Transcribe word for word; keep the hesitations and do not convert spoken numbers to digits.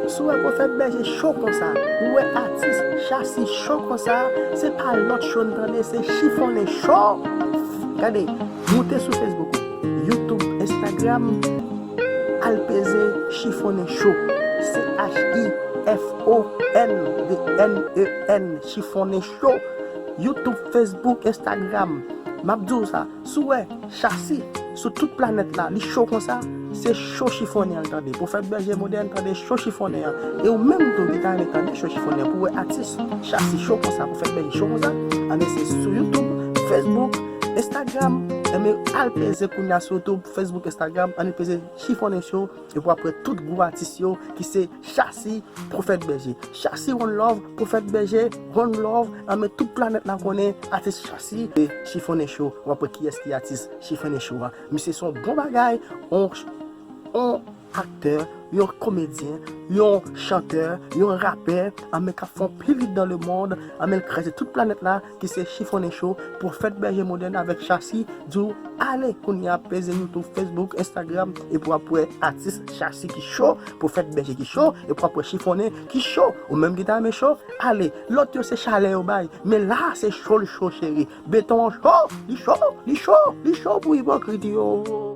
Si w wè Pwofèt Bèje cho konsa, ou wè atis Chasi cho konsa, se pa lòt cho n tande, se Chifonnen Cho. Gade, moute sou Facebook ou, YouTube, Instagram, al peze Chifonnen Cho. C H I F O N D N E N, Chifonnen Cho. YouTube, Facebook, Instagram. M ap di w sa, si w wè Chasi sou tout planèt la, li cho konsa, se cho Chifonnen an l tande. Pwofèt Bèje Modèn tande cho Chifonnen an. E ou menm tou ki ta renmen tande cho Chifonnen an, pou w wè atis Chasi cho konsa, Pwofèt Bèje cho konsa, anben se sou YouTube, Facebook, Instagram, enben al peze kounye a sou YouTube, Facebook, Instagram, anben peze Chifonnen Cho, epi w ap wè tout gwo atis yo ki se Chasi, Pwofèt Bèje. Chasi one love, Pwofèt Bèje, one love, anben tout planèt la konnen atis Chasi, e Chifonnen Cho, w ap wè kiyès ki atis Chifonnen Cho a. Misye se yon bon bagay, on, on aktè, yon komedyen, yon chantè, yon rapè, anben k ap fè yon pil hit dans le monde, anben l kraze tout planèt la, ki se Chifonnen Cho, Pwofèt Bèje Modèn avèk Chasi, di w ale kounye a peze YouTube, Facebook, Instagram, epi w ap wè atis Chasi ki cho, Pwofèt Bèje ki cho, epi w ap wè Chifonnen ki cho. Ou menm ki ta renmen cho, ale. Lòt yo se chalè yo bay, men la a se cho l cho cheri. Beton an cho, li cho, li cho, li cho pou ipokrit yo.